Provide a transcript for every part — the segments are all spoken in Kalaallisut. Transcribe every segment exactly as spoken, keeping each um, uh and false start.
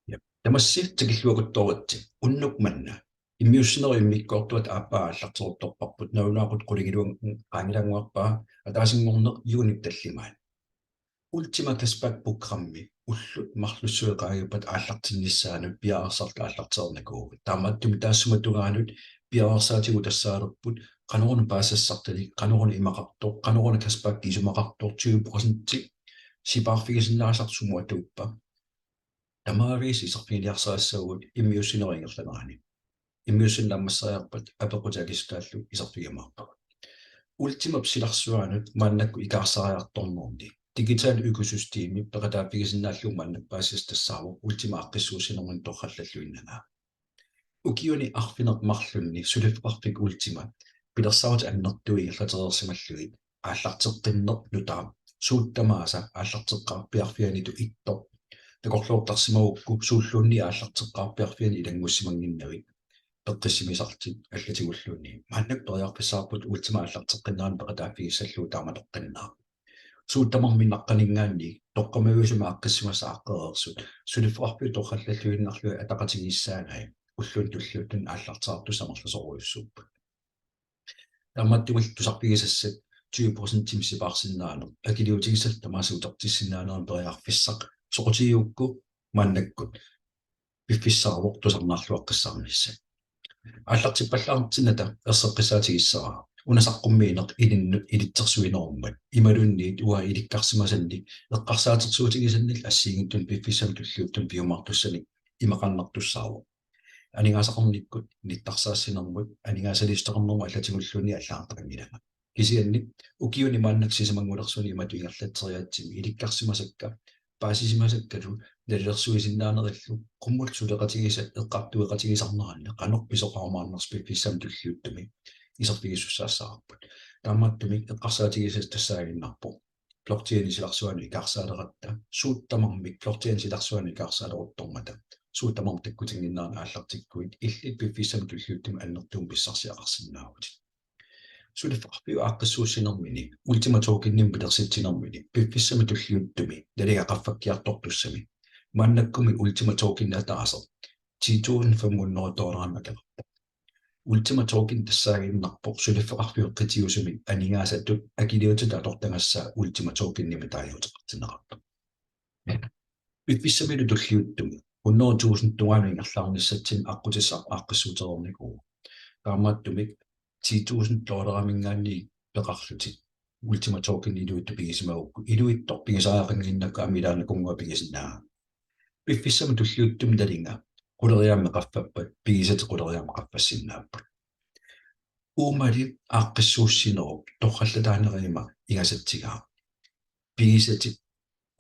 Ja tamassi tikilluakuttooritsi. Unnuk manna immiussinerup immikkoortuata aappaa aallarteruttorparput, nalunaaqutaq qulingiluanngilaq, qaangilaannguarpaa, ataasinngorneq juunip tallimaat. Ultima Cashback programmi ullut marlussuit qaangiuppata aallartinnissaanut piareersarluta aallartereernikuuvugut. Taamaattumik taassuma tungaanut piareersaatigut tassaalerput qanoruna paasisassartalik, qanoruna imaqartoq, qanoruna cashback isumaqartoq, tyve procent sipaarfigisinnaasarsi sumut atuuppa. Tamaviisa iserfiginiarsarissavagut immiussinerup ingerlanerani. Immiussineq naammasseriarpat apeqqutit akissutaallu iserfigiumaarpagut. Ultimap silarsuaanut maannakkut ikaarsaariartornerni digital økosystemi peqataaffigisinnaallugu maannakkut paasissasoq tassaavoq Ultima aaqqissuussinermini torrallalluinnagaa. Ukiuni arfineq-marlunni suliffeqarfik Ultima pilersaarutit annertuut ingerlatereersimallugit aallarteqqinneq nutaaq suut tamaasa aallarteqqaarpiarfianitut ittoq takorloortarsimagukku suulluunniit aallarteqqaarpiarfianni ilanngussimannginnavit peqqissimisarlutit allatigulluunniit. Maannakkut periarfissaqarputit Ultima aallarteqqinnerani peqataaffigissallugu taamatoqqinnaaq. Suut tamarmik naqqaninngaanniit toqqammaviusumik aaqqissugassat aaqqereersut suliffeqarfiup torrallalluinnarlugit ataqatigiissaagai ulluni tulliuttuni aallarteqartussat amerlasoorujussuupput. Taamaattumillu tusarfigisassat tyve procentimik sipaarsinnaaneq akiliutigisallu tamaasa utertissinnaanerannut periarfissaq soqutigigukku maannakkut piffissaavoq tusarnaarluaqqissaarnissaq. Aallartippallaartinnata erseqqissaatigissavara una saqqummiineq ilinnut ilitsersuinerummat imaluunniit uanga ilikkarsimasannik eqqarsaatersuutigisannik assigiinngitsunik piffissami tulliuttumi piumaartussanik imaqannartussaavoq. Aningaasaqarnikkut nittarsaassinermut aningaasaliissuteqarnermut allatigulluunniit allagartaqanngilanga. Kisianni ukiuni maannakkut sisamanngulersuni imatut ingerlatseriaatsimi ilikkarsimasakka paasisimasakkalu nalilersuisinnaanerillu qummut suleqatigisat eqqartueqatigisarneranni qanoq pisoqarumaarnersoq piffissami tulliuttumi iserfigisussaassavarput. Taamaattumik eqqarsaatigisassat tassaaginnarpoq blockchainip silarsuanut ikaarsaaleratta, suut tamarmik blockchainip silarsuanut ikaarsaalerutormata suut tamarmik takkutinnginnerannik aallartikkuit illit piffissami tulliuttumi annertuumik pissarsiaqarsinnaavutit. Suliffeqarfiup aaqqissuussinermini Ultima Tokenimik pilersitsinermini piffissami tulliuttumi nalinga qaffakkiartortussami maannakkumi Ultima Token ataaseq ti tusind fem hundrede dollarimik akeqarpoq. Ultima Token tassaaginnarpoq suliffeqarfiup qitiusumik aningaasatut akiliutitut atortagassaa Ultima Tokenimik taaguuteqartinneqartoq. Piffissamilu tulliuttumi hundrede tusind tungaanut ingerlaarnissatsinnik aqqutissaq aaqqissuutereernikuuvoq. Taamaattumik ti tusind dollariminngaanniit peqarlutit Ultima Token iluitsoq pigisimagukku iluitsoq pigisariaqannginnakku aamma ilaannakunngua pigisinnaavat. Piffissami tulliuttumi nalinga quleriaammik qaffappat pigisatit quleriaammik qaffassinnaapput. Uumali aaqqissuussinerup torrallataanerima ingasatsigaa. Pigisatit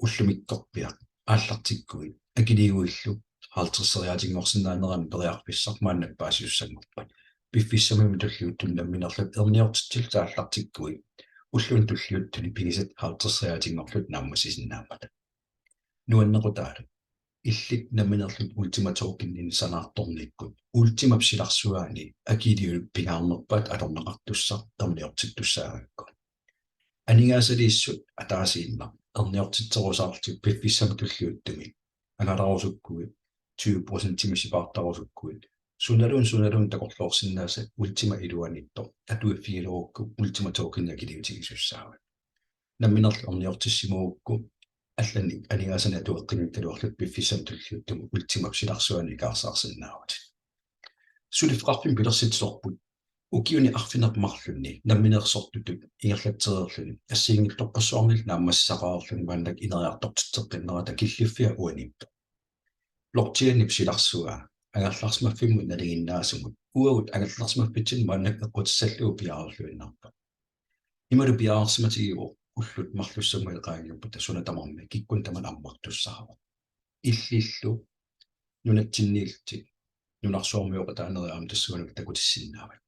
ullumikkorpiaq aallartikkuit akiliiguillu halvtredseriaatinngorsinnaanerannik periarfissaq maannakkut paasisussanngorpat. Piffissami tulliuttumi nammineerlutit erniortitsillutit aallartikkuit ulluni tulliuttuni pigisatit halvtredseriaatinngorlutik naammassisinnaammata. Nuannequtaalu illit nammineerlutit Ultima Tokeninik sanaartornikkut Ultimap silarsuaani akiliup pingaarnerpaatut atorneqartussaq erniortittussaagakku. Aningaasaliissut ataasiinnaq erniortitserusaarlutit piffissami tulliuttumi angalarusukkuit tyve procentimik sipaartarusukkuit sunaluunniit sunaluunniit takorloorsinnaasat Ultima iluaniittoq atuiffigilugukku Ultima Tokeni akiliutigisussaavat. Nammineerlutit erniortissimagukku allanik aningaasanik atueqqinngikkaluarlutit piffissami tulliuttumi Ultimap silarsuani ikaarsaarsinnaavutit. Suliffeqarfimmik pilersitsisorput ukiuni arfineq-marlunni namminersortutut ingerlatsereerluni assigiinngitsorpassuarnillu naammassisaqareerluni maannakkut ineriartortitseqqinnerata killiffia uaniippoq. Blockchainip silarsua angerlarsimaffimmut nalinginnaasumut uagut angerlarsimaffitsinni maannakkut eqqutissallugu piareerluinnarpoq. Imalu piareersimatigivoq ullut marlussamut qaangiuppata suna tamarmi kikkunnut tamanut ammartussaavoq. Illillu nunatsinniillutit nunarsuarmioqataanerit aamma tassuunakkut takutissinnaavat.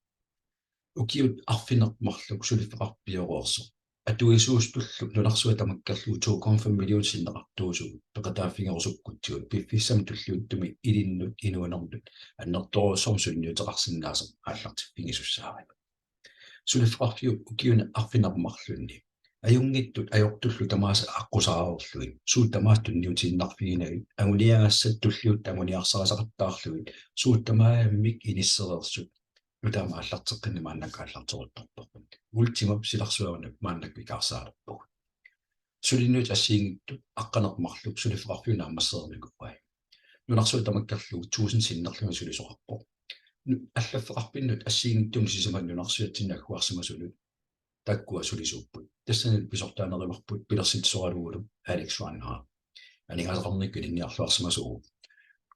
Ukiut arfineq-marluk suliffeqarfik pioreersoq atuisuusutullu nunarsuaq tamakkerlugu to komma fem millionit sinneqartuusugut peqataaffigerusukkutsigu piffissami tulliuttumi ilinnut inuunernut annertoorujussuarmik sunniuteqarsinnaasoq aallartiffigisussaavagut. Suliffeqarfiup ukiuni arfineq-marlunni Ajunngitsut ajortullu tamaasa aqqusaareerlugit, suut tamaasa tunniutiinnarfiginagit, anguniagassat tulliuttut anguniarsarisaqattaarlugit, suut tamarmik inissereersut nutaamik aallarteqqinneq maannakkut aallarteruttorpoq. Ultimap silarsuaruna maannakkut ikaarsaalerpugut. Suliniutit assigiinngitsut aqqaneq-marluk suliffeqarfiup naammassereernikuuai. Nunarsuaq tamakkerlugu tusind sinnerlugit sulisoqarpoq. Nu-, allaffeqarfinnut assigiinngitsunut sisamanut nunarsuatsinni agguarsimasunut taakkua sulisuupput. Tassani pisortaanerulerput pilersitsisoralugulu Alex Reinhardt. Aningaasaqarnikkut ilinniarluarsimasuuvoq.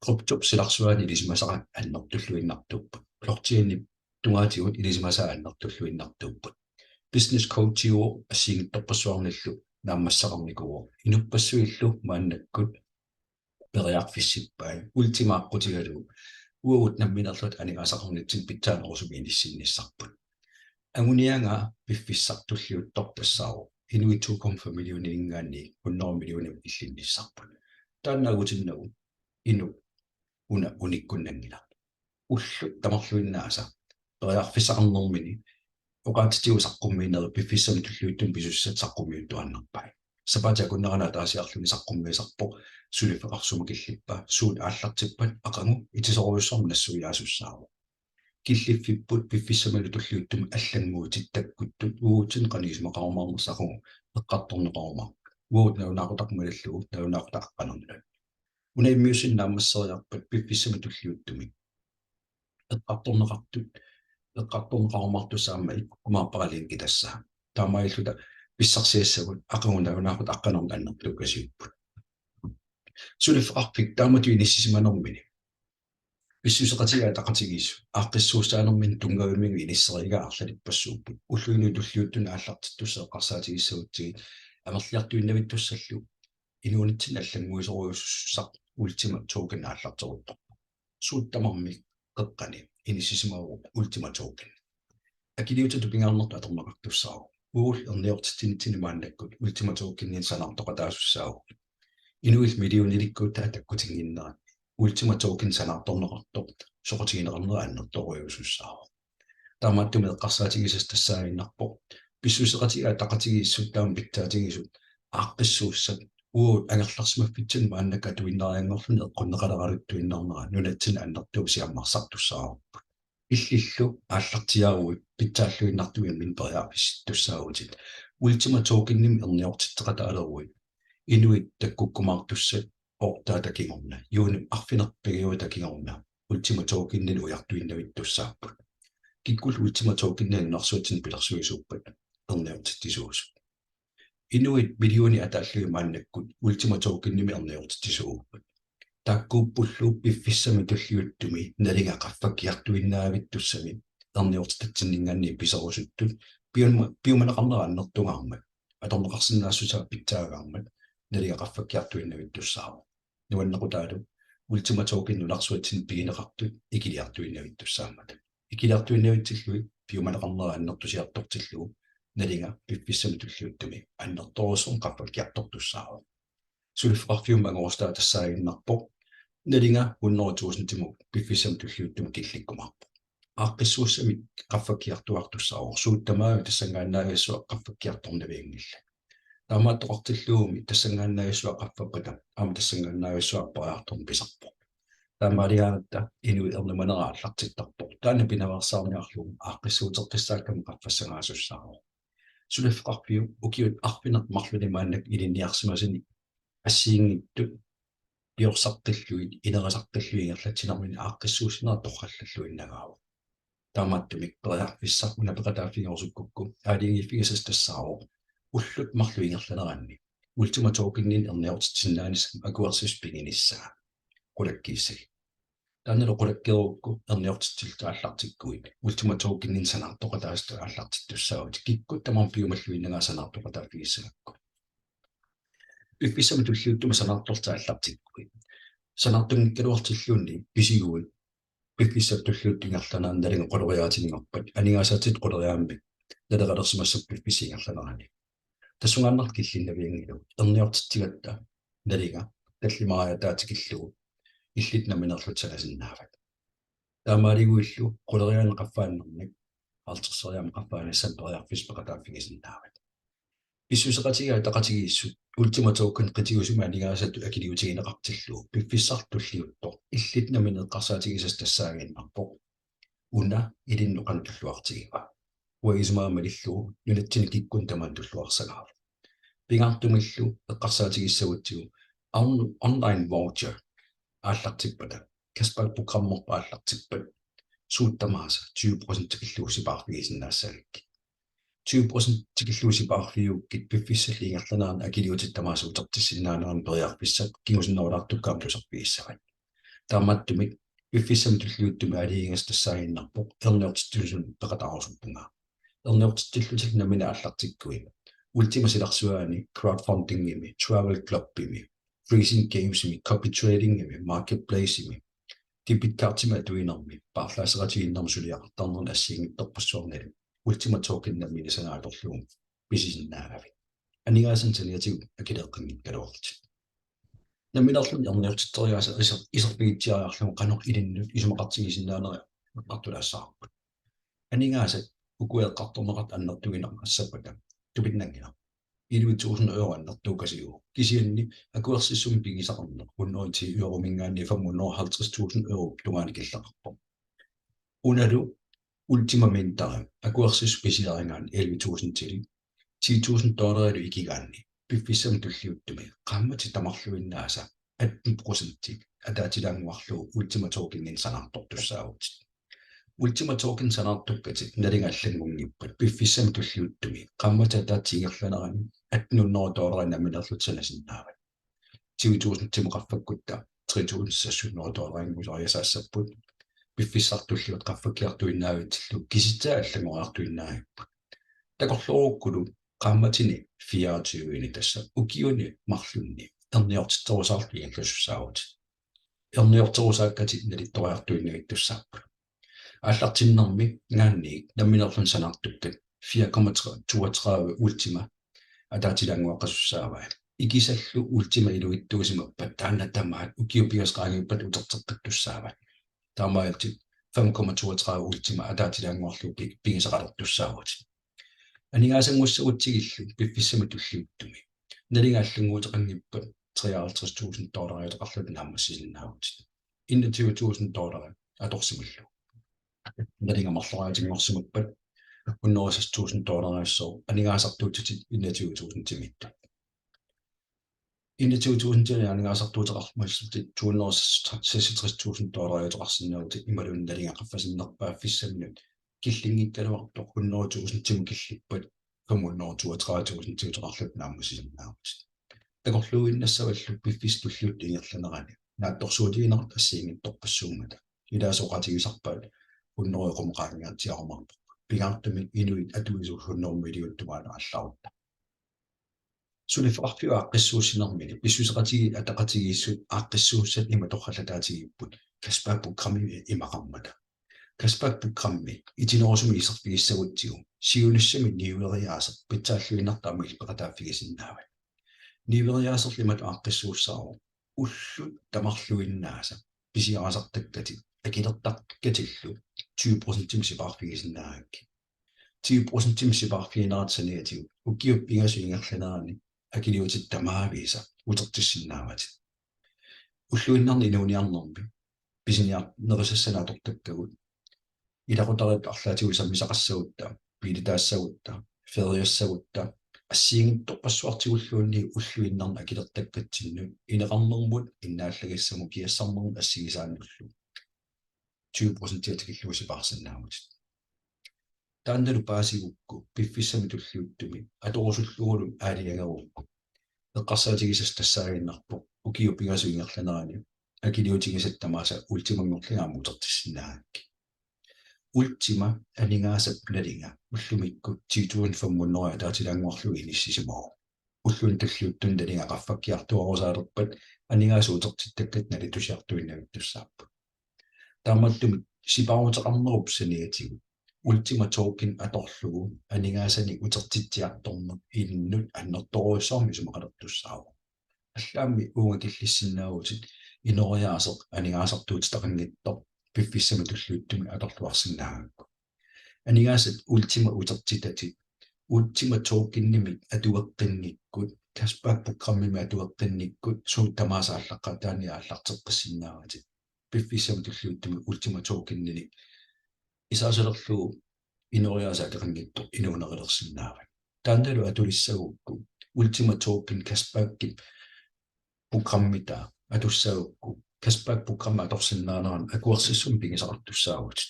Kryptop silarsuani ilisimasara annertulluinnartuupput. Blockchainip tungaatigut ilisimasaat annertulluinnartuupput. Business coachiuvoq assigiinngitsorpassuarnillu naammassaqarnikuuvoq. Inuppassuillu maannakkut periarfissippai. Ultima aqqutigalugu uagut nammineerluta aningaasaqarnitsinni pitsaanerusumik inissinnissarput. Anguniagaa piffissaq tulliuttoq tassaavoq inuit to komma fem millioninngaanniit hundrede millionimut illinnissarput. Taanna angutinnagu inuk una unikkunnanngilaq. Ullut tamarluinnaasa periarfissaqarnermini oqaatsitigut saqqummiinerit piffissami tulliuttumi pisussat saqqummiuttuaannarpai. Sapaatip akunnerani ataasiarluni saqqummiisarpoq suliffeqarfik sumut killippa, suut aallartippat aqagu itisorujussarmik nassuiaasussaavoq. Killiffipput piffissamilu tulliuttumi allannguutit takkuttut uagutsinnut qanoq isumaqarumaarnersoq aqagu eqqartorneqarumaarput. Uagut nalunaaqutaq malillugu nalunaaqutaq aqqanernut. Una immiussineq naammasseriarpat piffissami tulliuttumi eqqartorneqartut, eqqartorneqarumaartussaq aamma ikkukkumaarpara linki tassa. Taamaalilluta pissarsiassagut aqagu nalunaaqutaq aqqanernut annertuukasiupput. Suliffeqarfik taamatut inissisimanermini pissuseqatigiit ataqatigiissut aaqqissuussaanermini tunngavimmigut inisserigaa arlalippassuupput. Ulluinnarni tulliuttuni aallartittussat eqqarsaatigissagutsigit amerliartuinnavittussallu inuunitsinni allannguisorujussuussaq Ultima Token aallarteruttorpoq. Suut tamarmik qeqqani inissisimavoq Ultima Token. Akiliutitut pingaarnertut atorneqartussaavoq. Uagullu erniortitsinitsinni maannakkut Ultima Tokeninik sanaartoqataasussaavugut. Inuillu millionilikkut taava takkutinnginnerat Ultima Token sanaartorneqartoq soqutigineqarnera annertoorujussuussaavoq. Taamaattumik eqqarsaatigisassat tassaaginnarpoq pissuseqatigiit ataqatigiissut taama pitsaatigisut aaqqissuussat uagut angerlarsimaffitsinni maannakkut atuinnarianngorluni eqqunneqaleraluttuinnarnera nunatsinni annertuumik siammarsartussaavarput. Illillu aallartiaaruit pitsaalluinnartumik imminut periarfissittussaavutit. Ultima Tokenimik erniortitseqataaleruit inuit takkukkumaartussat oortaata kingorna, juunip arfineq-pingajuata kingorna Ultima Tokeninik ujartuinnavittussaapput. Kikkullu Ultima Tokeninik nunarsuatsinni pilersuisuuppat erniortitsisuusut. Inuit millionit ataallugit maannakkut Ultima Tokenimik erniortitsisuupput. Taakkuuppullu piffissami tulliuttumi nalinga qaffakkiartuinnavittussami erniortitatsinninngaanniit piserusuttut piuma-, piumaneqarnera annertungaarmat atorneqarsinnaassusaa pitsaagaarmat nalinga qaffakkiartuinnavittussaavoq. Nuannequtaalu Ultima Token nunarsuatsinni pigineqartut ikiliartuinnavittussaammata. Ikiliartuinnavitsillugit piumaneqarnera annertusiartortillugu nalinga piffissami tulliuttumi annertoorujussuarmik qaffakkiartortussaavoq. Suliffeqarfiup angorusutaa tassaaginnarpoq nalinga hundrede tusindimut piffissami tulliuttumi killikkumaarpoq. Aaqqissuussamik qaffakkiartuaartussaavoq, suut tamaasa tassanngaannaavissuaq qaffakkiartornavianngillat. Taamaattoqartillugumi tassanngaannaavissuaq qaffappata aamma tassanngaannaavissuaq periartorneq pisarpoq. Taamaaligaangatta inuit ernumanera aallartittarpoq. Taanna pinaveersaarniarlugu aaqqissuuteqqissaakkamik qaffassangaasussaavoq. Suliffeqarfiup ukiut arfineq-marlunni maannakkut ilinniarsimasani assigiinngitsut piorsartillugit, ineriartortillugit ingerlatsinermini aaqqissuussineq torrallalluinnagaavoq. Taamaattumik periarfissaq una peqataaffigerusukkukku aalajangiiffigisassat tassaavoq ullut marluk ingerlaneranni Ultima Tokeninik erniortitsisinnaanissannut akuersissut piginissaa. Qulakkiissagit. Taannalu qulakkeerukku erniortitsillutit aallartikkuit Ultima Tokeninik sanaartoqataasutut aallartittussaavutit. Kikkut tamarmik piumalluinnagaat sanaartoqataaffigissagakku. Piffissami tulliuttumi sanaartorlutit aallartikkuit, sanaartunngikkaluartilluunniit pisiguit piffissami tulliuttumi ingerlanerani nalinga quleriaatinngorpat aningaasaatit quleriaammik naleqalersimassapput piffissap ingerlanerani. Tassungaannarlu killinnavianngilagut, erniortitsigatta nalinga tallimariaataa tikillugu illit nammineerlutit sanasinnaavat. Taamaaliguillu quleriaaneq qaffaannarnik halvtredseriaammik qaffaanissamut periarfissaq peqataaffigisinnaavat. Pissuseqatigiit ataqatigiissut Ultima Token qitiusumik aningaasatut akiliutigineqartillugu piffissaq tulliuttoq illit nammineq eqqarsaatigisassat tassaaginnarpoq: Una ilinnut qanoq tulluartigiva? Uanga isumaga malillugu nunatsinni kikkunnit tamanit tulluarsagaavoq. Pingaartumillu eqqarsaatigissagutsigu on-, online voucher aallartippata, cashback programmerput aallartippat, suut tamaasa tyve procent tikillugu sipaarfigisinnaassagakkit. Tyve procent tikillugu sipaarfigigukkit piffissallu ingerlanerani akiliutit tamaasa utertissinnaanerannik periarfissat kingusinnerulaartukkut aamma tusarfigissavat. Taamaattumik piffissami tulliuttumi aalajangigassat tassaaginnarpoq erniortitsisunik peqataarusuppunga. Erniortitsillutit nammineq aallartikkuit Ultima silarsuaani crowdfundingimi, travel clubimi, freezing gamesimi, copy tradingimi, marketplacemi, debit cardimi atuinermi, paarlaasseqatigiinnermi suliaqartarnerni assigiinngitsorpassuarnilu Ultima Token nammineq sanaatorlugu pisisinnaagavit. Aningaasanik saniatigut akileeqqinngikkaluarlutit. Nammineerluni erniortitseriaaseq iser-, iserfigitsiariarlugu qanoq ilinnut isumaqartigisinnaanerit eqqartulaassavarput. Aningaasat ukua eqqartorneqartut annertuginarpassappata tupinnanngilaq. Elleve tusind euro annertuukasiuvoq. Kisianni akuersissummik pigisaqarneq hundrede ti euromiingaanniit fem hundrede og halvtreds tusind euro tungaanut killeqarpoq. Unalu Ultima Minterimik akuersissut pisiarigaanni elleve tusindili ti tusind dollarilu ikigaanni piffissami tulliuttumi qaammatit tamarluinnaasa atten procenti ataatilaannguarlugu Ultima Tokeninik sanaartortussaavutit. Ultima Token sanaartukkatit nalinga allanngunngippat piffissami tulliuttumi qaammatip ataatsip ingerlanerani atten hundrede dollarit nammineerlutit sanasinnaavat. Tyve tusindimut qaffakkutta tre tusind seks hundrede dollarinnguusariasaassapput. Piffissaq tulliuttoq qaffakkiartuinnaavitsillugu kisitsisit allanngoriartuinnaavippoq. Takorloorukkulu qaammatini fireogtyveni, tassa ukiuni marlunni, erniortitserusaarlutit ingerlasussaavutit. Erniorterusaakkatit nalittoriartuinnavittussaapput. Aallartinnermiingaanniit nammineerluni sanaartukkat fire komma toogtredive Ultima ataatilaannguaqqasussaavai. Ikisallu Ultima iluitsuusimappat taanna tamaat ukiut pingasut qaangiuppata uterteqqittussaavat. Taamaalillutit fem komma toogtredive Ultima ataatilaannguarlugu pi-, pigisaqalertussaavutit. Aningaasanngussagutsigu piffissami tulliuttumi nalinga allannguuteqanngippat treoghalvtreds tusind dollariuteqarlutit naammassisinnaavutit. Enogtyve tusind dollarit atorsimillugu. Nalinga marloriaatinngorsimappat hundrede og seks tusind dollariussaaq aningaasartuutitit enogtyve tusindimiittut. Enogtyve tusindit aningaasartuuteqarlutit to hundrede og seksogtres tusind dollariuteqarsinnaavutit imaluunniit nalinga qaffasinnerpaaffissamminut killinngikkaluartoq hundrede tusindimut killippat fem hundrede toogtredive tusindiuteqarlutit naammassisinnaavutit. Takorluuinnassavallu piffissap tulliuttup ingerlanerani naatsorsuutigineqartut assigiinngitsorpassuummata. Ilaasa oqaatigisarpaat hundrede euroqarniatsiarumaarpoq. Pingaartumik inuit atuisut hundrede millionit tungaanut allaarutta. Suliffeqarfiup aaqqissuussinermini pissuseqatigiit ataqatigiissut aaqqissuussat ima torrallataatigipput cashback programmi imaqarmata. Cashback programmi itinerusumik iserfigissagutsigu siunissami niueriaaseq pitsaalluinnartoq aamma illit peqataaffigisinnaavat. Niueriaaserlu imatut aaqqissuussaavoq: Ullut tamarluinnaasa pisiarisartakkatit akilertakkatillu tyve procentimik sipaarfigisinnaagakkit. Tyve procentimik sipaarfiginerit saniatigut ukiut pingasut ingerlaneranni akiliutit tamaavisa utertissinnaavatit. Ulluinnarni inuuniarnermi pisiniarnerusassanik atortakkagut, ilaqutariit arlaatigut sammisaqassagutta, biilitaassagutta, feriassagutta, assigiinngitsorpassuartigulluunniit ulluinnarni akilertakkatsinnut ineqarnermut innaallagissamut kiassarnermut assigisaannullu tyve procent tikillugu sipaarsinnaavutit. Taannalu paasigukku piffissami tulliuttumi atorusullugulu aalajangerukku eqqarsaatigisassat tassaaginnarpoq ukiut pingasut ingerlaneranni akiliutigisatit tamaasa Ultimanngorlugit aamma utertissinnaagakkit. Ultima aningaasap nalinga ullumikkut ti tusind fem hundrede ataatilaannguarlugu inissisimavoq. Ulluni tulliuttuni nalinga qaffakkiartuarusaalerpat aningaasat utertittakkatit nalitusiartuinnavittussaapput. Taamaattumik sipaaruteqarnerup saniatigut Ultima Token atorlugu aningaasanik utertitsiartorneq ilinnut annertoorujussuarmik isumaqalertussaavoq. Allaammi uunga killissinnaavutit inooriaaseq aningaasartuutitaqanngitsoq piffissami tulliuttumi atorluarsinnaagakku. Aningaasat Ultima utertitatit Ultima Tokenimik atueqqinnikkut, cashback programmimik atueqqinnikkut, suut tamaasa aallaqqaataaniit aallarteqqissinnaavatit. Piffissami tulliuttumi Ultima Tokeninik isaasalerlugu inooriaaseq akeqanngitsoq inuunerilersinnaavat. Taannalu atulissagukku Ultima Token cashbackip programmita atussagukku, cashback programmi atorsinnaanerani akuersissummik pigisaqartussaavutit.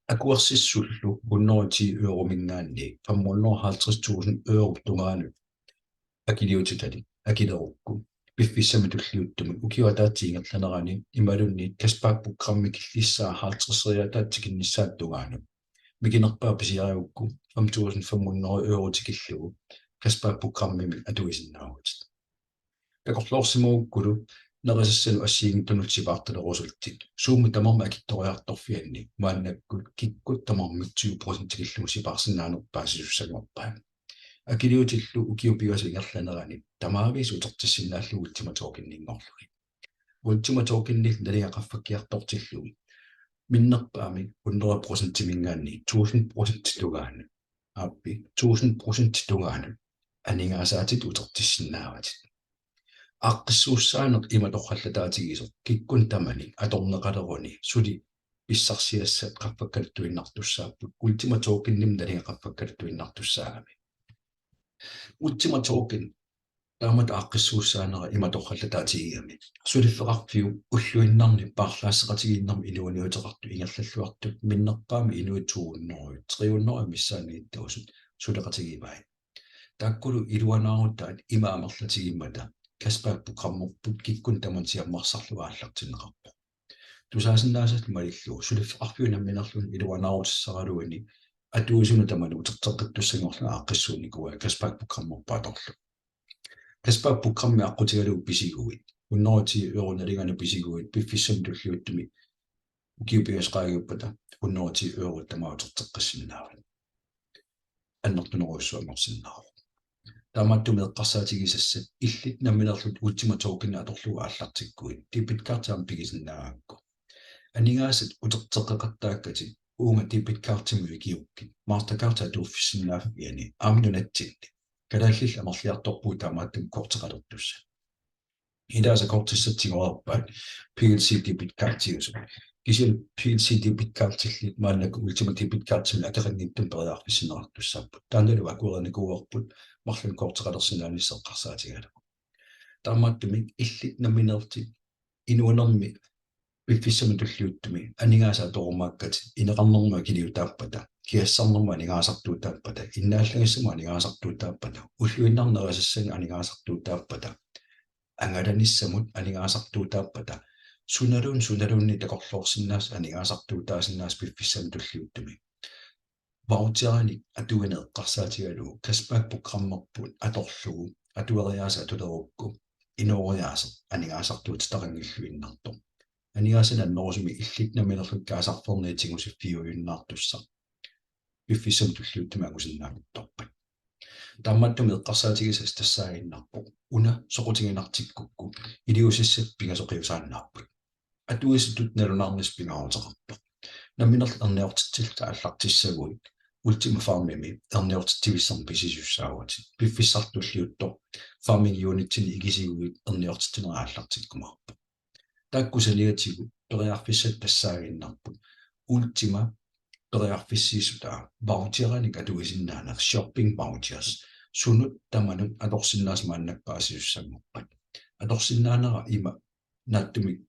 Akuersissullu hundrede og ti euromiingaanniit fem hundrede og halvtreds tusind euro tungaanut akiliutitalik akilerukku, piffissami tulliuttumi ukiup ataatsip ingerlanerani imaluunniit cashback programmi killissaa halvtredseriaataatsikinnissaata tungaanut mikinerpaaq pisiarigukku fem tusind fem hundrede euro tikillugu cashback programmimik atuisinnaavutit. Takorloorsimagukkulu nerisassanut assigiinngitsunullu sipaartalerusullutit, suummi tamarmi akitsoriartorfianni maannakkut kikkut tamarmik tyve procent tikillugu sipaarsinnaaneq paasisussanngorpaat. Akiliutillu ukiup pingasut ingerlanerani tamaavisa utertissinnaallugu Ultima Tokeninngorlugit. Ultima Tokenillu nalinga qaffakkiartortillugu minnerpaamik hundrede procentimiingaanniit tusind procent tungaanut, aappi, tusind procent tungaanut aningaasaatit utertissinnaavatit. Aaqqissuussaaneq ima torrallataatigisoq kikkunnit tamanit atorneqaleruni suli pissarsiassat qaffakkaluttuinnartussaapput, Ultima Tokenimik nalinga qaffakkaluttuinnartussaagami. Ultima Token taamatut aaqqissuussaanera ima torrallataatigigamik suliffeqarfiup ulluinnarni paarlaasseqatigiinnermik inuuniuteqartut ingerlalluartut minnerpaamik inuit to hundrede, tre hundrede missaanniittaasut suleqatigivai. Taakkulu iluanaarutaat ima amerlatigimmata cashback programmerput kikkunnit tamanit siammarsarlugu aallartinneqarpoq. Tusaasinnaasat malillugu suliffeqarfiup namminerluni iluanaarutissaraluani atuisunut tamanut uterteqqittussanngorlugit aaqqissuunnikuuai cashback programmerput atorlugu. Cashback programmi aqqutigalugu pisiguit, hundrede og ti euro nalinganik pisiguit, piffissami tulliuttumi ukiut pingasut qaangiuppata hundrede og ti euro tamaat uterteqqissinnaavat. Annertunerujussuanngorsinnaavoq. Taamaattumik eqqarsaatigisassat illit namminerlutit Ultima Token atorlugu aallartikkuit, debit card aamma pigisinnaagakku, aningaasat uterteqqeqattaakkatit uunga debit cardimut ikigukkit Mastercard atuuffissinnaaviani aamma nunatsinni. Kalaallillu amerliartorpugut taamaattumik korteqalertussat. Ilaasa kortissat tigoreerpaat P L C debit cardiusut. Kisianni P L C debit cardillit maannakkut Ultima debit cardimik akeqanngitsumik periarfissinneqartussaapput. Taannalu akuerinikuuarput marlunnik korteqalersinnaanissaq eqqarsaatigalugu. Taamaattumik illit nammineerlutit inuunermi piffissami tulliuttumi aningaasat atorumaakkatit, ineqarnermut akiliutaappata, kiassarnermut aningaasartuutaappata, innaallagissamut aningaasartuutaappata, ulluinnarni nerisassanut aningaasartuutaappata, angalanissamut aningaasartuutaappata, sunaluunniit sunaluunniit takorloorsinnaasat aningaasartuutaasinnaasat piffissami tulliuttumi voucherinik atuineq eqqarsaatigalugu cashback programmerput atorlugu atueriaaseq atulerukku inooriaaseq aningaasartuutitaqanngilluinnartoq. Aningaasanik annerusumik illit nammineerlutit kaasarferneri tigusiffiujunnaartussaq piffissami tulliuttumi angusinnaanngitsoorpat. Taamaattumik eqqarsaatigisassat tassaaginnarpoq: Una soqutiginartikkukku iliuusissat pingasoqiusaannaapput. Atuisutut nalunaarnissaq pingaaruteqarpoq. Nammineq erniortitsillutit aallartissaguit Ultima Farmimi erniortitsivissannik pisisussaavutit. Piffissaq tulliuttoq farming unitsinik ikisiguit erniortitsineq aallartikkumaarpoq. Taakku saniatigut periarfissat tassaaginnarput Ultima periarfissiissutaa voucherinik atuisinnaaneq, shopping vouchers, sunut tamanut atorsinnaasat maannakkut paasisussanngorpat. Atorsinnaanera ima naatsumik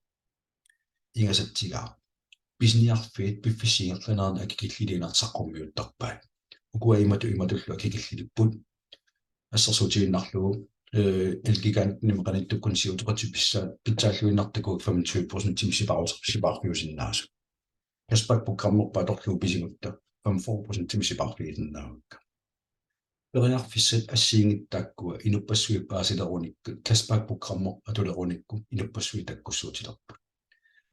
ingasatsigaa: pisiniarfiit piffissap ingerlanerani akikilliliineq saqqummiuttarpaat. Ukua imatut imatullu akikillilipput. Assersuutigiinnarlugu, eh, Elgigantenimi qanittukkut siutoqatit pissaa-, pitsaalluinnartakkavut femogtyve procentimik sipaaru-, sipaarfiusinnaasut. Cashback programmerput atorlugu pisigutta femogfyrre procentimik sipaarfigisinnaavakka. Periarfissat assigiinngitsut taakkua inuppassuit paasilerunikkut, cashback programmi atulerunikku inuppassuit takkussuutilerput.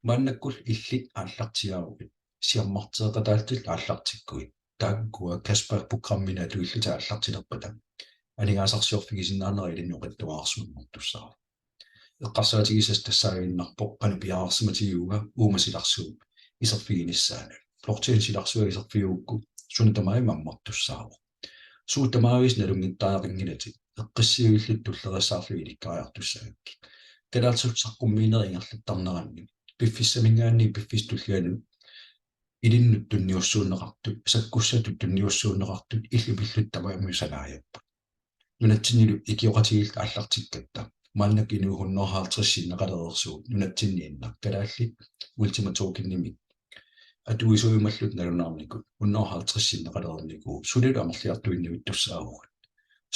Maannakkullu illit aallartiaaruit siammarteeqataallutillu aallartikkuit, taakkua cashback programmini atuillutit aallartilerpata aningaasarsiorfigisinnaanera ilinnut oqitsuararsuanngortussaavoq. Eqqarsaatigisassat tassaaginnarpoq qanoq piareersimatigivunga uuma silarsuup iserfiginissaanut. Blockchain silarsuaq iserfigigukku suna tamarmi ammartussaavoq. Suut tamaavisa nalunngittariaqanngilatit, eqqissivillutit tulleriissaarlugit ilikkariartussagakkit. Kalaallisut saqqummiinerit ingerlattarneranni, piffissaminngaanniit piffissap tullianut ilinnut tunniussuunneqartut, sakkussatut tunniussuunneqartut illit pillutit tamarmik sanaajapput. Nunatsinnilu ikioqatigiilluta aallartikkatta, maannakkut inuit hundrede og halvtreds sinneqalereersugut nunatsinniinnaq, kalaallit Ultima Tokenimik atuisuujumallutik nalunaarnikut hundrede og halvtreds sinneqalereernikuupput, sulilu amerliartuinnavittussaavugut.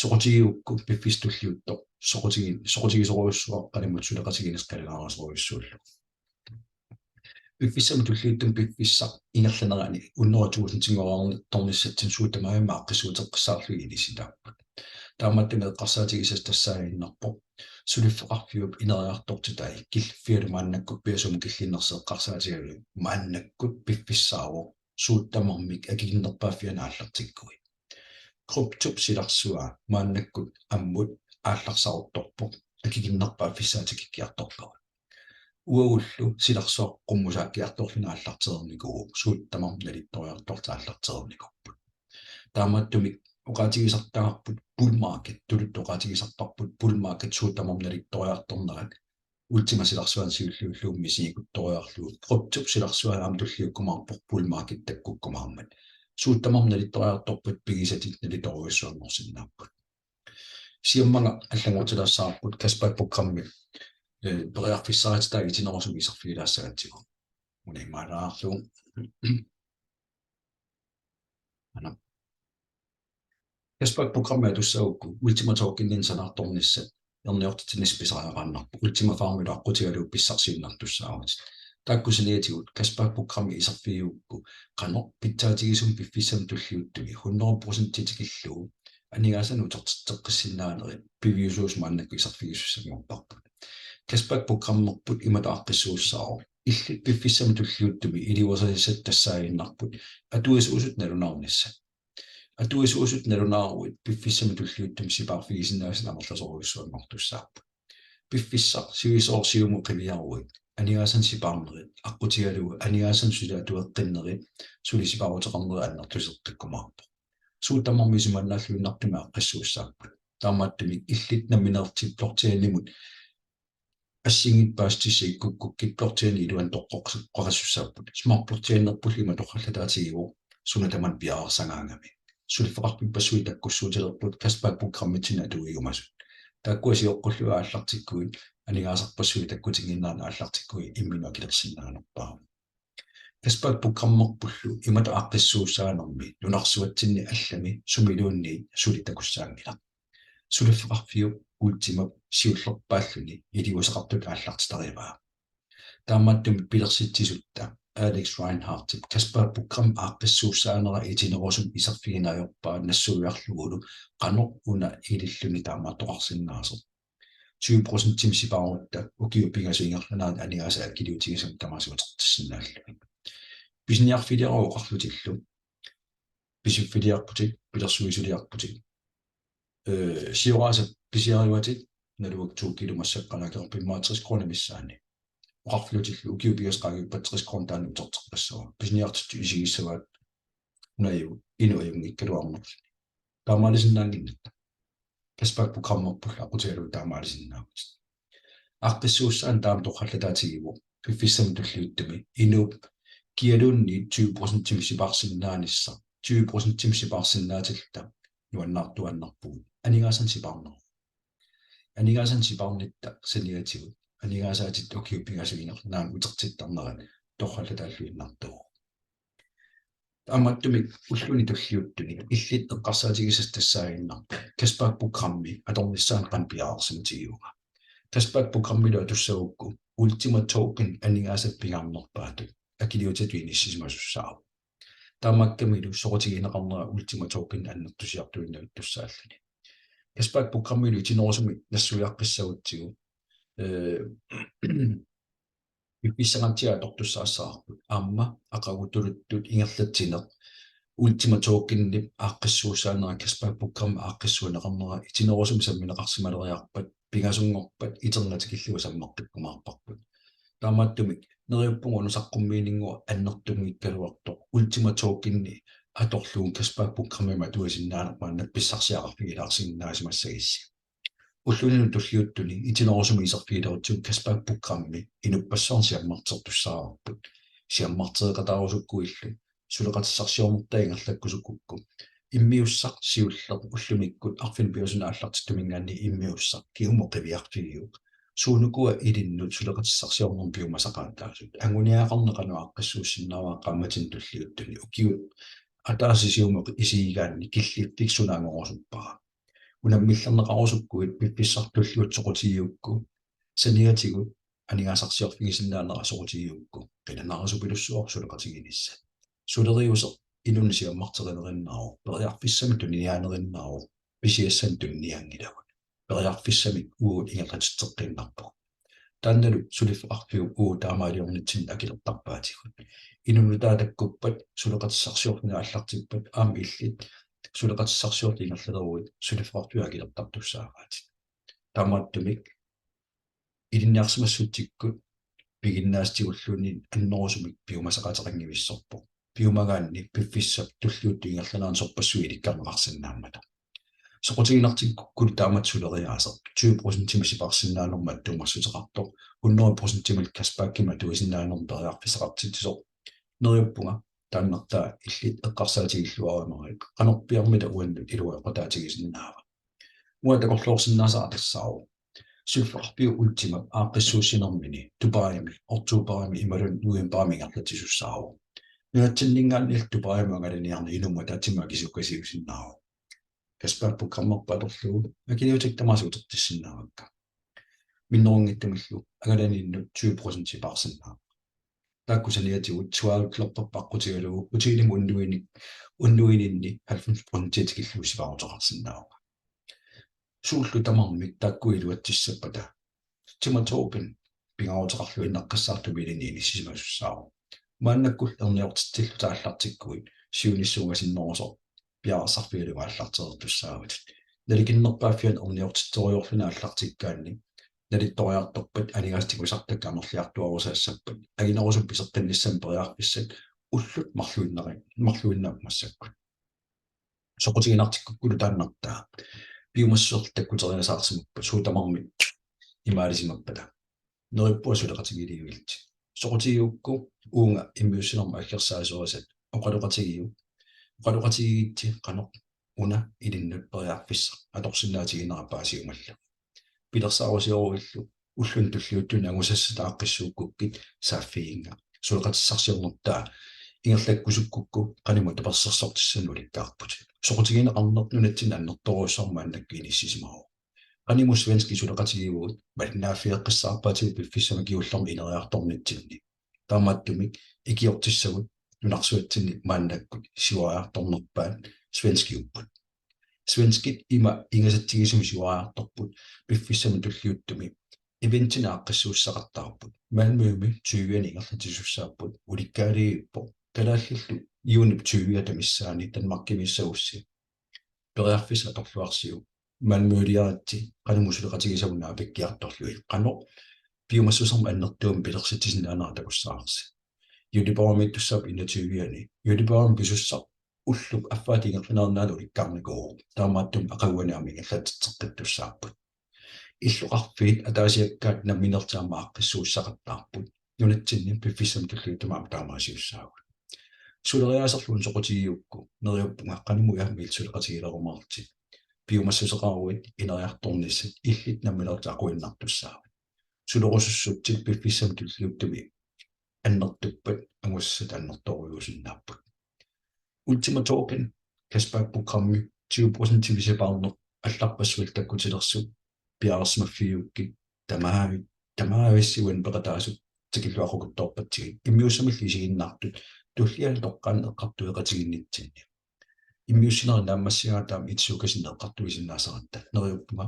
Soqutigigukku piffissaq tulliuttoq soqutigi-, soqutigisorujussuaq, qanimut suleqatigineq qilanaarisorujussuullugu. Piffissami tulliuttumi piffissap ingerlanerani hundrede tusindinngoreertornissatsinnut suut tamarmik aaqqissuuteqqissaarlugit ilisitaapput. Taamaattumik eqqarsaatigisassat tassaaginnarpoq: Suliffeqarfiup ineriartortitai killiffialu maannakkut piasumut killinnersoq eqqarsaatigalugu maannakkut piffissaavoq suut tamarmik akikinnerpaaffiani aallartikkuit. Kryptop silarsua maannakkut ammut aallarsaruttorpoq akikinnerpaaffissaa tikikkiartorlugu. Uagullu silarsuaq qummusaakkiartorluni aallartereernikuuvoq, suut tamarmik nalittoriartorlutik aallartereernikuupput. Taamaattumik oqaatigisartagarput bull market, tuluttut oqaatigisarparput bull market suut tamarmik nalittoriartornerat, Ultima silarsuanut siulliullugu misigikkuttoriarlugu, kryptop silarsuanut aamma tulliukkumaarpoq bull market takkukkumaarmat. Suut tamarmik nalittoriartorpata pigisatit nalittorujussuanngorsinnaapput. Siammanga allanngortilaassavarput cashback programmi, eh, periarfissarititai itinerusumik iserfigilaassagatsigu. Una imaalaarlugu. Ana. Cashback programmi atussagukku Ultima Tokeninik sanaartornissat erniortitsinissaq pisariaqaannarpoq, Ultima Farmilu aqqutigalugu pissarsiinnartussaavutit. Taakku saniatigut cashback programmi iserfigigukku qanoq pitsaatigisumik piffissami tulliuttumi hundrede procent tikillugu aningaasanik utertitseqqissinnaanerit piviusuusut maannakkut iserfigisussanngorparput. Cashback programmerput imatut aaqqissuussaavoq: Illit piffissami tulliuttumi iliuuserisat tassaaginnarput atuisuusut nalunaarnissat. Atuisuusut nalunaaruit piffissami tulliuttumi sipaarfigisinnaasatit amerlasoorujussuanngortussaapput. Piffissaq sivisoorsuarmut qiviaruit aningaasanik sipaarnerit aqqutigalugu aningaasanik suli atueqqinnerit suli sipaaruteqarnerit annertuseqqikkumaarpoq. Suut tamarmik isumannaalluinnartumik aaqqissuussaapput. Taamaattumik illit nammineerlutit blockchainimut assigiinngitsut paasissutissat ikkukkukkit blockchainip iluani toqqoqqas-, -qqoqassussaapput. Smart blockchainerpullu ima torrallataatigivoq suna tamanna piareersagaangami. Suliffeqarfippassuit takkussuutilerput cashback programmitsinni atuiumasut. Taakkua sioqqullugit aallartikkuit aningaasarpassuit takkutinnginneranni aallartikkuit imminut akilersinnaanerpaavoq. Cashback programmerpullu imatut aaqqissuussaanermi nunarsuatsinni allami sumiluunniit suli takussaanngilaq. Suliffeqarfiup Ultimap siullerpaalluni iliuuseqartutut aallartitarivaa. Taamaattumik pilersitsisutta Alex Reinhardtip cashback programmi aaqqissuussaanera itinerusumik iserfigineq ajorpaa nassuiarlugulu qanoq una ililluni taamaattoqarsinnaasoq. Tyve procentimik sipaarutta ukiut pingasut ingerlaneranni aningaasat akiliutigisumik tamaasa utertissinnaallugit. Pisiniarfiliaruit oqarlutillu: Pisiffiliarputit, pilersuisuliarputit. Eh, sioraasa pisiarivatit, naluara to kilo massakkut qanaakerpimmaatris kroner missaani. Oqarlutillu ukiut pingasut qaangiuppata tres kroner taanna uterteqqissavaa. Pisiniartitsisut isigissavaat una aju-, inuk ajunngikkaluarnerluni. Taamaalisinnaannginnatta. Cashback programmerpullu aqqutigalugu taamaalisinnaavatit. Aaqqissuussaaneq taama torrallataatigivoq piffissami tulliuttumi inuup kialuunniit tyve procentimik sipaarsinnaanissaq, tyve procentimik sipaarsinnaatilluta nuannaartuaannarpugut. Aningaasanik sipaarneq. Aningaasanik sipaarnitta saniatigut aningaasaatit ukiut pingasut ingerlaneranni utertittarnerat torrallataalluinnartuuvoq. Taamaattumik ulluni tulliuttuni illit eqqarsaatigisassat tassaaginnarpoq cashback programmi atornissaanut qanoq piareersimatigivunga. Cashback programmilu atussagukku Ultima Token aningaasat pingaarnerpaatut akiliutitut inissisimasussaavoq. Taamaakkamilu soqutigineqarnera Ultima Token annertusiartuinnavittussaalluni. Cashback programmilu itinerusumik nassuiaqqissagutsigu, eh, piffissangaatsiaq atortussaassavarput. Aamma aqagu tuluttut ingerlatsineq Ultima Tokenip aaqqissuussaanera, cashback programmip aaqqissuunneqarnera itinerusumik sammineqarsimaleriarpat, pingasunngorpat iternatikillugu sammeqqikkumaarparput. Taamaattumik neriuppunga una saqqummiininnguaq annertunngikkaluartoq Ultima Tokeni atorlugu cashback programmimik atuisinnaaneq maanna pissarsiaqarfigilaarsinnaasimassagissi. Ulluni tulliuttuni itinerusumik iserfigilerutsigu cashback programmi inuppassuarnut siammartertussaavarput. Siammartereqataarusukkuillu suleqatissarsiornertaa ingerlakkusukkukku, immiussaq siulleq ullumikkut arfineq-pingasunut aallartittuminngaanniit immiussaq kingumut qiviarfigiuk. Suunukua ilinnut suleqatissarsiornermut piumasaqaataasut. Anguniagaqarneq qanoq aaqqissuussinnaavara qaammatini tulliuttuni. Ukiut ataaseq siumut isigigaanni killiffik suna angorusuppara. Unammillerneqarusukkuit piffissaq tulliuttoq soqutigigukku saniatigut aningaasarsiorfigisinnaanera soqutigigukku qilanaarisupilussuaq suleqatiginissat. Suleriuseq inunnut siammarterineqarsinnaavoq, periarfissamik tuniniaaneqarsinnaavoq, pisiassamik tuniniaanngilagut. Periarfissamik uagut ingerlatitseqqiinnarpugut. Taannalu suliffeqarfiup uagut taamaaliornitsinni akilertarpaatigut. Inunnut taava takkuppat suleqatissarsiorfinnut aallartippat aamma illit suleqatissarsiorluni ingerlaleruit suliffeqarfiup akilertartussaavaatit. Taamaattumik ilinniarsimassutsikkut piginnaatitsigulluunniit annerusumik piumasaqaateqanngivissorpoq. Piumagaanni piffissap tulliuttup ingerlanerani sorpassuit ilikkarneqarsinnaammata. Soqutiginartikkukkulu taamatut suleriaaseq tyve procentimik sipaarsinnaanermut attuumassuteqartoq, hundrede procentimik cashbackimik atuisinnaanermut periarfissaqartitsisoq. Neriuppunga taannartaa illit eqqarsaatigilluarumaarpit qanorpiarmita uannut iluaqutaatigisinnaava. Uanga takorloorsinnaasara tassaavoq suliffeqarfiup Ultimap aaqqissuussinermini Dubaimi, oktoberimi imaluunniit novemberimi ingerlatsisussaavoq. Nunatsinninngaanniillu Dubaimut angalaniarneq inummut ataatsimut akisuukasiusinnaavoq. Cashback programmerput atorlugu akiliutit tamaasa utertissinnaavakka. Minnerunngitsumillu angalaninnut tyve procent sipaarsinnaavoq. Taakku saniatigut travel clubberput aqqutigalugu hotelimi unnuini, unnuininni halvfems procent tikillugu sipaaruteqarsinnaavoq. Suullu tamarmik taakku iluatsissappata Ultima Token pingaaruteqarluinnaqqissaartumik ilinnut inissisimasussaavoq. Maannakkut erniortitsillutit aallartikkuit siunissaq ungasinnerusoq piareersarfigalugu aallartereertussaavatit. Nalikinnerpaaffiani erniortitseriarluni aallartikkaanni nalittoriartorpat aningaasat tigusartakkat amerliartuaarusaassappat anginerusumik piseqqinnissamut periarfissat ullut marluinnari-, marluinnarput massakkut. Soqutiginartikkukkulu taannartaa piumassuserluta takkuteriasaarsimappat suut tamarmik imaalisimappata neriuppunga suleqatigiillutit. Soqutigigukku uunga immiussinermut aggersaasorisat oqaloqatigiuk. Oqaloqatigiigitsi qanoq una ilinnut periarfissaq atorsinnaatiginera paasiumallugu. Pilersaarusioruillu ulluni tulliuttuni angusassat aaqqissuukkukkit saaffiginnga. Suleqatissarsiornertaa ingerlakkusukkukku qanimut tapersersortissanik ulikkaarput. Soqutigineqarneq nunatsinni annertoorujussuarmik maannakkut inissisimavoq. Qanimut svenskit suleqatigiivugut, malinnaaffeeqqissaarpaatigut piffissami kingullermi ineriartornitsinni. Taamaattumik ikiortissagut nunarsuatsinni maannakkut siuariartornerpaat svenskiupput. Svenskit ima ingasatsigisumik siuariartorput piffissami tulliuttumi eventinik aaqqissuussaqattaarput. Malmømi tyviani ingerlatisussaapput, ulikkaaliippoq. Kalaallillu juunip tyviata missaani Danmarkimiissagussi periarfissaq atorluarsiuk. Malmøliaritsi qanimut suleqatigisavut naapikkiartorlugit. Qanoq piumassusermut annertuumik pilersitsisinnaanera takussavarsi. Göteborgimiittussaapput enogtyviani. Göteborgimi pisussaq ullup affaata ingerlanerani ulikkaarnikuuvoq. Taamaattumik aqaguani aamma ingerlatitseqqittussaapput. Illoqarfiit ataasiakkaat nammineq aamma aaqqissuussaqattaarput. Nunatsinni piffissami tulliuttumi aamma taamaasiussaagut. Suleriaaserlu una soqutigigukku neriuppunga qanimut aamma illit suleqatigilerumaartutit. Piumassuseqaruit ineriartornissat illit nammineq aquinnartussaavat. Sulerusussutsit piffissami tulliuttumi annertuppat angusassat annertoorujussuusinnaapput. Ultima Token cashback programmi tyve procent sipaarneq allarpassuillu takkutilersut piareersimaffigigukkit tamaavi-, tamaavissi uani peqataasut tikilluaqqukuttoorpatsigit immiussamillu isiginnaartut tulliani toqqaannaq eqqartueqatigiinnitsinni. Immiussinerit naammassigaangat aamma itisuukasinnut eqqartuisinnaasaratta neriuppunga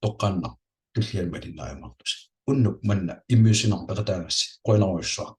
toqqaannaq tulliani malinnaajumaartusi. Unnuk manna immiussinermut peqataagassi qujanarujussuaq.